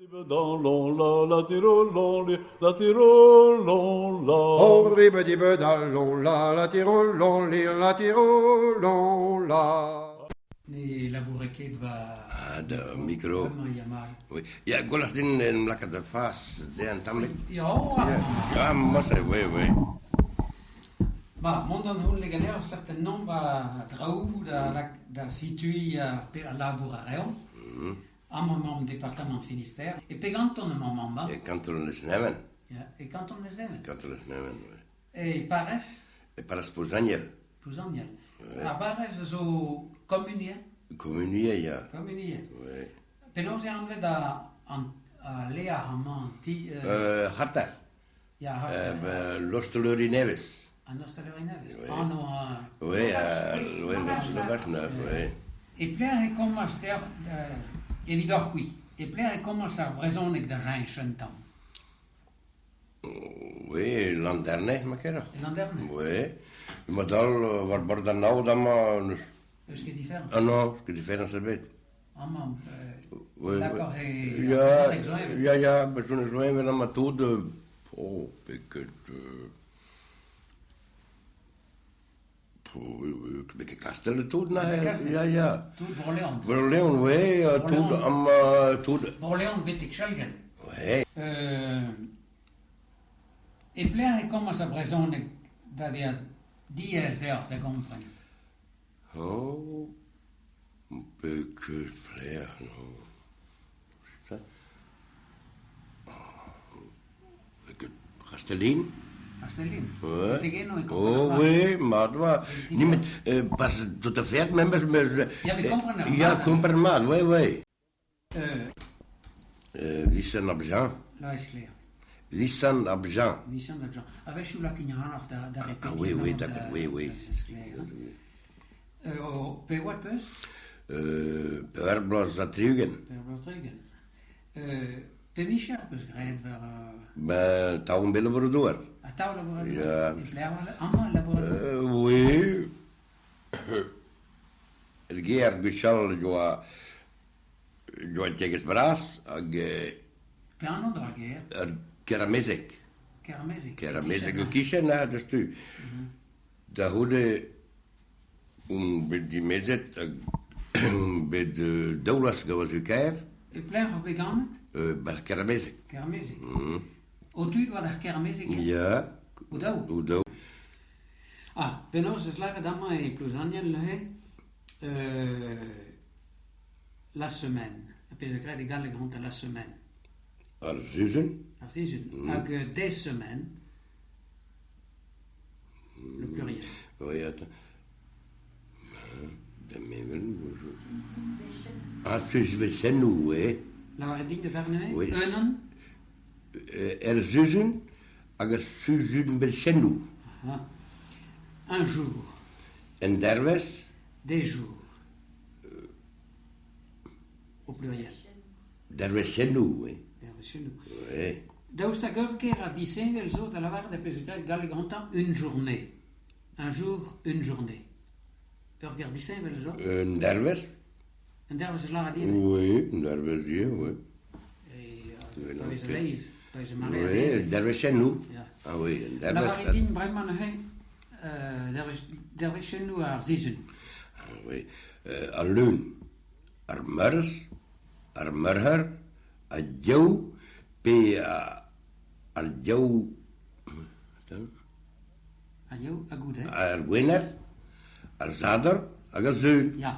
Ne laboure ket war... Ah, da mikro. Bremañ ya mat. Oui. Ya, gwelloc'h din en em lakaat da fas dezhañ un tammig. Ya, Ya, morse, oui, oui. Ma, mont d'an holl ganeoc'h un certain nombr a draoù da lak da situiñ ar pe al labour a reomp. Amañ emaomp departamant Finistère. E pe ganton emaomp amañ? E kanton Lesneven. Ya, e kanton Lesneven. Kanton Lesneven, oui. E parrez? E parrez Plouzeniel. Plouzeniel. Ar barrez a zo komunier? Komunier, ya. Komunier. Oui. Penaos eo anvet an al leac'h amañ, an ti? C'harter. Ya, c'harter. Ben, Losteleuri nevez. An Ostaleri nevez. Oui. Anv Oui, oui, Logach neuf, oui. E pelec'h e komañs deoc'h, evidoc'h-c'hwi, e pelec'h e komañs ar brezhoneg da cheñch un tamm? Oui, Landerne, ma keroc'h. Landerne? Oui. Mod-all, war bord an aod amañ n'eus... N'eus ket diferañs? Ah non, n'eus ket diferañs ebet. Amañ, Oui, d'accord, e Ya, brezhoneg zo heñvel. ya, ya, brezhoneg zo heñvel amañ tout. Oh, peket... Betek Kastell tout neuze. Kastell. Ya, ya. Tout Bro-Leon. Bro-Leon, oui, tout amañ, tout. Bro-Leon betek Chalgel. Oui. E pelec'h e komañs ar brezhoneg da vezañ diaes deoc'h da gompren? Oh, peket pelec'h, non. Kastellin. Kastellin? Ouais. Betek eno e Oh oui, mat oa. Nemet pas tout à fait, memes... Ya, met kompren a Ya, kompren mat, oui, oui. Euh, Visant Abjean. Laez-Sklaer. Visant Abjean. Visant Abjean. A-wechoù lakain ac'hanoc'h da, da Ah oui, oui, d'accord, oui, oui. Sklaer. Euh, pe oad 'peus? Pevar bloaz ha tri-ugent. Pevar bloaz tri-ugent. Pe micher 'peus graet war... Ben, taol on bet labour-douar. Ha taol labour-douar? Ya. E pelec'h amañ labour-douar? Oui. Er gêr gwechall 'yoa 'yoa tiegezh bras hag... Pe anv d'ar gêr? Ar Keramezeg. Keramezeg. Keramezeg e-kichen, ha, deus-tu. Da c'houde on bet dimezet hag on bet daou vloaz gant va zud-kaer. E pelec'h oc'h bet ganet? 'Barzh Keramezeg. Keramezeg. Ho tud 'oa d'ar Keramezeg? Ya. O daou? O daou. Ah, penaos ez lâret amañ e Plouzaniel neuze la semaine. Ar pezh a graet e galleg amañ la semaine. Ar sizhun. Ar sizhun. Hag des semaines. Le pluriel. Oui, attends. Da mevel. Ah, sizhvezhennoù, oui. Lavaret din da neuze? Oui. Unan? Er sizhun hag ar sizhunvezhennoù. Ah. Un jour. Un dervezh. Des jours. Au pluriel. Dervezhennoù, oui. Dervezhennoù. Oui. Daoust hag ur ger ha disheñvel zo da lavaret ar pezh graet galleg gantañ une journée. Un jour, une journée. Ur ger disheñvel zo? Un dervezh. Un dervezh eus lavaret ivez? Oui, un dervezh ivez, oui. Et pa vez a-leizh, pa vez mare Oui, dervezhennoù. Ya. Ah oui, un dervezh. Lavarit din bremañ neuze dervezhennoù ar sizhun. Ah oui, al lun, ar meurzh, ar merc'her, ar diaoul pe ar diaoul... Ar yaou ha goude? Ar gwener, ar sadorn hag ar sul. Ya.